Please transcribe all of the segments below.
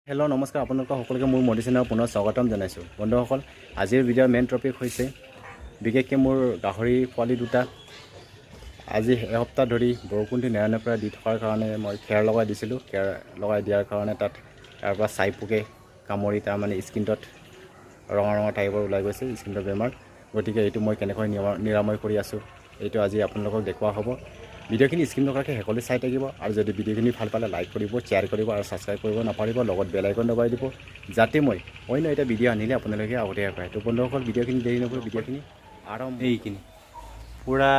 Hello', নমস্কাৰ। আপোনালোকক সকলোকে মোৰ মডি চেনেলত পুনৰ স্বাগতম জনাইছোঁ। বন্ধুসকল, আজিৰ ভিডিঅ'ৰ মেইন টপিক হৈছে বিশেষকৈ মোৰ গাহৰি পোৱালি দুটা আজি এসপ্তাহ ধৰি বৰষুণটো নেৰানেপেৰা দি থকাৰ কাৰণে মই খেৰ লগাই দিছিলোঁ। খেৰ লগাই দিয়াৰ কাৰণে তাত তাৰ পৰা ছাই পোকে কামুৰি তাৰমানে স্কিনটোত ৰঙা ৰঙা টাইপৰ ওলাই গৈছে, স্কিনটোৰ বেমাৰ। গতিকে এইটো মই কেনেকৈ নিৰাময় কৰি আছোঁ, এইটো আজি আপোনালোকক দেখুওৱা হ'ব। ভিডিঅ'খিনি স্কিপ নকৰাকৈ শেষলৈ চাই থাকিব আৰু যদি ভিডিঅ'খিনি ভাল পালে লাইক কৰিব, শ্বেয়াৰ কৰিব আৰু ছাবস্ক্ৰাইব কৰিব নাপাহৰিব। লগত বেল আইকন দবাই দিব, যাতে মই অন্য এটা ভিডিঅ' আনিলে আপোনালোকে আগতীয়াকৈ পায়। তো বন্ধুসকল, ভিডিঅ'খিনি দেৰি নকৰি ভিডিঅ'খিনি আৰম্ভ। এইখিনি পূৰা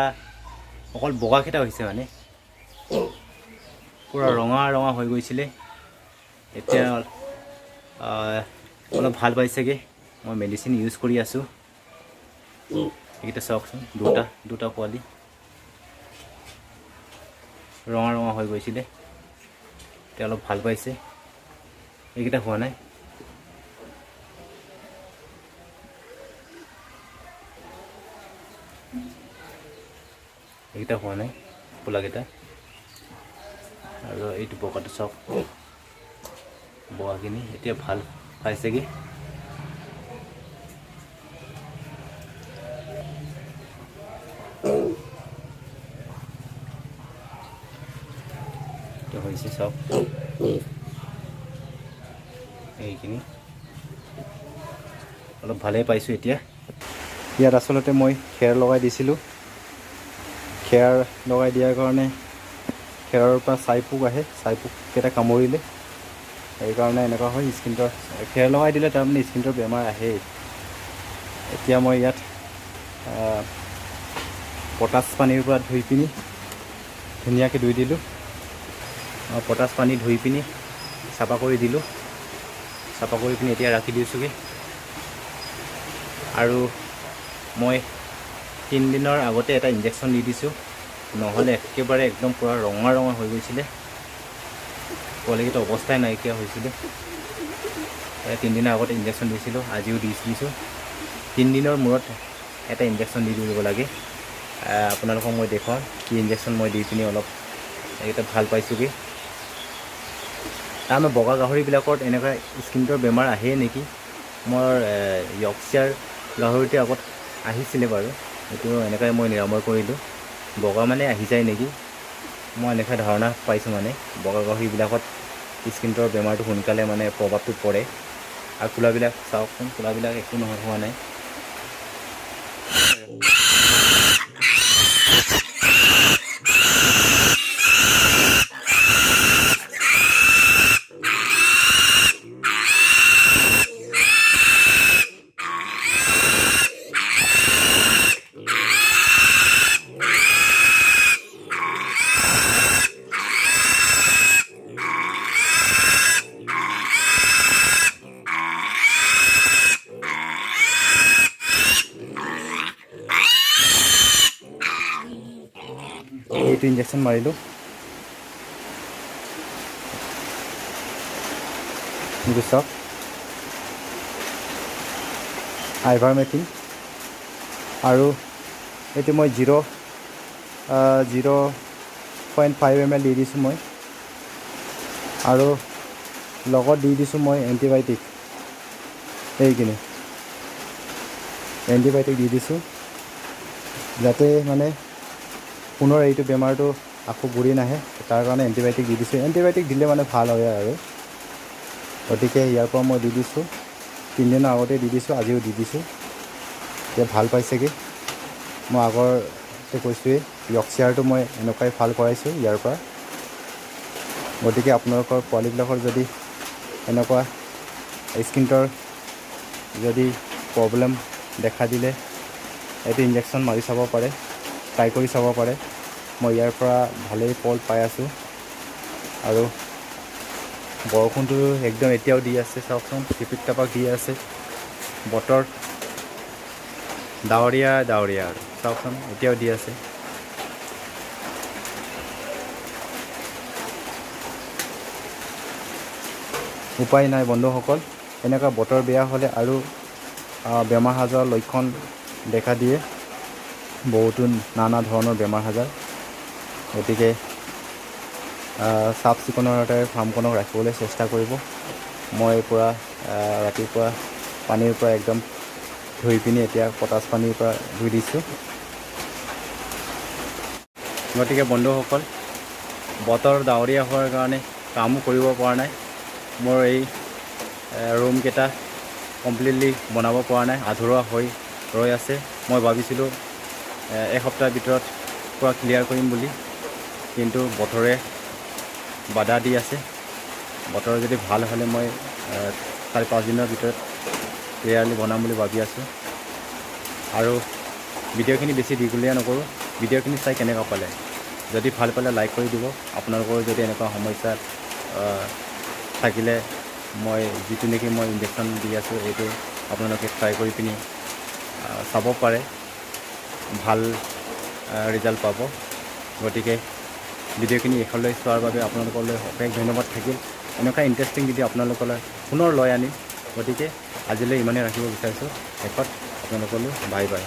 অকল বগাকেইটা হৈছে, মানে পূৰা ৰঙা ৰঙা হৈ গৈছিলে। এতিয়া অলপ ভাল পাইছেগৈ। মই মেডিচিন ইউজ কৰি আছোঁ। এইকেইটা চাওকচোন, দুটা দুটা পোৱালি ৰঙা ৰঙা হৈ গৈছিলে, এতিয়া অলপ ভাল পাইছে। এইকেইটা হোৱা নাই। এইকেইটা হোৱা নাই পোলাকেইটা। আৰু এইটো বগাটো চাওক, বগাখিনি এতিয়া ভাল পাইছেগৈ। এইটো হৈছে, চাওক, এইখিনি অলপ ভালেই পাইছোঁ এতিয়া। ইয়াত আচলতে মই খেৰ লগাই দিছিলোঁ। খেৰ লগাই দিয়াৰ কাৰণে খেৰৰ পৰা ছাই পোক আহে, ছাই পোককেইটা কামুৰিলে, সেইকাৰণে এনেকুৱা হয়। স্কিনটোৰ খেৰ লগাই দিলে তাৰমানে স্কিনটোৰ বেমাৰ আহেই। এতিয়া মই ইয়াত পটাচ পানীৰ পৰা ধুই পিনি ধুনীয়াকৈ ধুই দিলোঁ। পটাচ পানী ধুই পিনি চাফা কৰি দিলোঁ। চাফা কৰি পিনি এতিয়া ৰাখি দিছোঁগৈ। আৰু মই 3 দিনৰ আগতে এটা ইনজেকশ্যন দি দিছোঁ, নহ'লে একেবাৰে একদম পূৰা ৰঙা ৰঙা হৈ গৈছিলে, পোৱালিকেইটা অৱস্থাই নাইকিয়া হৈছিলে। 3 দিনৰ আগতে ইনজেকশ্যন দিছিলোঁ, আজিও দি দিছোঁ। 3 দিনৰ মূৰত এটা ইনজেকশ্যন দি দিব লাগে। আপোনালোকক মই দেখুৱাম কি ইনজেকশ্যন মই দি পিনি অলপ এইকেইটা ভাল পাইছোঁগৈ। তাৰমানে বগা গাহৰিবিলাকত এনেকুৱা স্কিনটোৰ বেমাৰ আহেই নেকি? মোৰ য়ৰ্কচিয়াৰ গাহৰিটো আগত আহিছিলে বাৰু, এইটো এনেকুৱাই মই নিৰাময় কৰিলোঁ। বগা মানে আহি যায় নেকি, মই এনেকুৱা ধাৰণা পাইছোঁ। মানে বগা গাহৰিবিলাকত স্কিনটোৰ বেমাৰটো সোনকালে মানে প্ৰভাৱটো পৰে। আৰু কোলাবিলাক চাওকচোন, কোলাবিলাক একো নহয়, হোৱা নাই। এইটো ইনজেকশ্যন মাৰিলোঁ। এইটো চাওক, আইভাৰমেক্টিন। আৰু এইটো মই 0.5 ml দি দিছোঁ মই। আৰু লগত দি দিছোঁ মই এণ্টিবায়'টিক। এইখিনি এণ্টিবায়'টিক দি দিছোঁ, যাতে মানে পুনৰ এইটো বেমাৰটো আকৌ ঘূৰি নাহে, তাৰ কাৰণে এণ্টিবায়'টিক দি দিছোঁ। এণ্টিবায়'টিক দিলে মানে ভাল হয় আৰু। গতিকে ইয়াৰ পৰা মই দি দিছোঁ, 3 দিনৰ আগতে দি দিছোঁ, আজিও দি দিছোঁ। এতিয়া ভাল পাইছেগৈ। মই আগতে কৈছোঁৱেই, য়ৰ্কচিয়াৰটো মই এনেকুৱাই ভাল কৰাইছোঁ ইয়াৰ পৰা। গতিকে আপোনালোকৰ পোৱালিবিলাকৰ যদি এনেকুৱা স্কিনটোৰ যদি প্ৰব্লেম দেখা দিলে এইটো ইনজেকশ্যন মাৰি চাব পাৰে, ট্ৰাই কৰি চাব পাৰে। মই ইয়াৰ পৰা ভালেই ফল পাই আছোঁ। আৰু বৰষুণটো একদম এতিয়াও দি আছে, চাওকচোন, টিপিক টাপাক দি আছে। বতৰ ডাৱৰীয়া ডাৱৰীয়া আৰু চাওকচোন, এতিয়াও দি আছে। উপায় নাই বন্ধুসকল, এনেকুৱা বতৰ বেয়া হ'লে আৰু বেমাৰ আজাৰৰ লক্ষণ দেখা দিয়ে, বহুতো নানা ধৰণৰ বেমাৰ আজাৰ। গতিকে চাফ চিকুণতাৰে ফাৰ্মখনক ৰাখিবলৈ চেষ্টা কৰিব। মই পূৰা ৰাতিপুৱা পানীৰ পৰা একদম ধুই পিনি এতিয়া পটাচ পানীৰ পৰা ধুই দিছোঁ। গতিকে বন্ধুসকল, বতৰ ডাৱৰীয়া হোৱাৰ কাৰণে কামো কৰিব পৰা নাই। মোৰ এই ৰুমকেইটা কমপ্লিটলি বনাব পৰা নাই, আধৰুৱা হৈ ৰৈ আছে। মই ভাবিছিলোঁ এসপ্তাহৰ ভিতৰত পূৰা ক্লিয়াৰ কৰিম বুলি, কিন্তু বতৰে বাধা দি আছে। বতৰ যদি ভাল হ'লে মই 4-5 দিনৰ ভিতৰত ক্লিয়াৰলি বনাম বুলি ভাবি আছোঁ। আৰু ভিডিঅ'খিনি বেছি দীঘলীয়া নকৰোঁ। ভিডিঅ'খিনি চাই কেনেকুৱা পালে? যদি ভাল পালে লাইক কৰি দিব। আপোনালোকৰ যদি এনেকুৱা সমস্যা থাকিলে মই যিটো নেকি মই ইনজেকশ্যন দি আছোঁ, এইটো আপোনালোকে ট্ৰাই কৰি পিনি চাব পাৰে, ভাল ৰিজাল্ট পাব। গতিকে ভিডিঅ'খিনি শেষলৈ চোৱাৰ বাবে আপোনালোকলৈ অশেষ ধন্যবাদ থাকিল। এনেকুৱা ইণ্টাৰেষ্টিং ভিডিঅ' আপোনালোকলৈ পুনৰ লৈ আনিম। গতিকে আজিলৈ ইমানেই ৰাখিব বিচাৰিছোঁ। শেষত আপোনালোকলৈ বাই বাই।